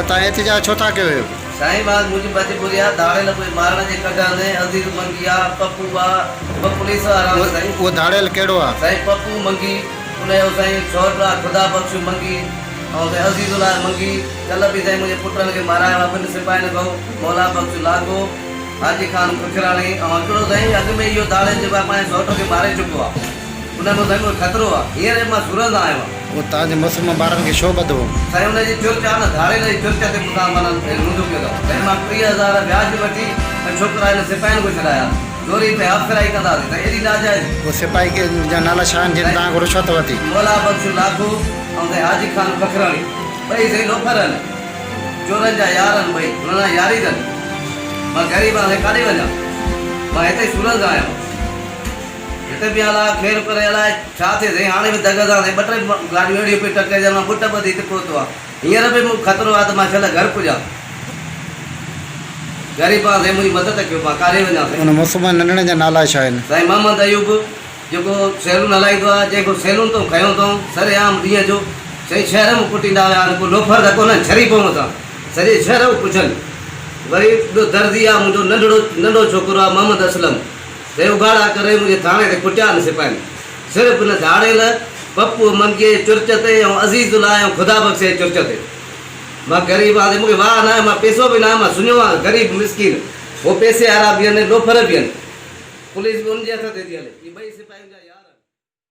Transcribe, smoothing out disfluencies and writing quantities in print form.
توهان احتجاج ڇو ٿا ڪيو؟ سائين مان منهنجي مجبوري آ ڌاڙيل پوء مارڻ جي ڪڍ آندي عزيز منگي آ پپو آ ٻه پوليس وارا آهن سائين. اهو ڌاڙيل ڪهڙو آ؟ سائين پپو منگي ان جو سائين سئوٽ آ خدا بخش منگي ۽ سائين عزيز الله منگي ڪلهه به سائين منهنجي پٽن کي مارايو آ ٻن سپاهين کان مولا بخش لاکو حاجي خان ککراڻي ۽ هڪڙو سائين اڳ ۾ اهو ڌاڙيل جيڪو آ پنهنجي سئوٽ کي ماري چڪو آ ان ۾ سائين مونکي خطرو آ هينئر به مان سورن سان آيو آ. پوء توهان جي مسلمان ٻارن کي ڇو ٻڌو؟ سائين ان جي چرچ آ نه ڌاڙيل جي چرچ تي مون سان معنيٰ لونڊو ڪيو اٿئون. سائين مان 30,000 وياج وٺي ۽ ڇوڪرا هن سپاهين کان ڇڏايا. زوري پئي آفسرائي ڪندا هئاسين. سائين ايڏي ناجائزي. اهي سپاهي جا نالا ڇا آهن جن توهان کان رشوت ورتي؟ مولا بخش لاکو ۽ سائين حاجي خان فخراڻي ٻئي سائين لوفر آهن. چورن جا يار آهن ٻئي. هنن سان ياري اٿن. مان غريب آهيان سائين ڪاڏي وڃان. مان هتي سورن سان آيو آهيان. هتي به الاء خير ڪري الاء ڇا ٿئي سائين هاڻي به دڳ سان سائين ٻه ٽي گاڏيون اهڙيون پيون ٽڪرجن مان ٻٽ ٻڌي هتي پهتو آهيان هينئر به مون کي خطرو آهي ته مان شل گهر پڄان غريب آهيان سائين منهنجي مدد ڪيو مان ڪاڏي وڃان سائين. ان مسلمان ننڍڙن جا نالا ڇا آهن؟ سائين محمد ايوب جيڪو سيلون هلائيندو آهي جنهن کان سيلون تون کنيو اٿئون سر عام ڏينهن جو سائين شهر ۾ ڪٽيندا هيا هاڻي ڪو لوفر ته ڪونهن ڇري پئون مٿان سڄي شهر ۾ پڇن وري ٻيو درزي آهي منهنجو ننڍڙو ننڍو ڇوڪرو آهي محمد اسلم هي اگهاڙا ڪري منهنجي ٿاڻي تي ڪٽيا آهن سپاهين. صرف ان ڌاڙيل پپوء منگيء جي چرچ تي ۽ عزيز الله ۽ خدا بخش جي چرچ تي. مان غريب آهيان مون کي واهه ناهي مان پئسو به ناهي مان سڃو آهيان غريب مسڪين. هو پئسي وارا به آهن لوفر به آهن. پوليس به انهن جي هٿ تي ٿي هلي. اهي ٻئي سپاهين جا يار.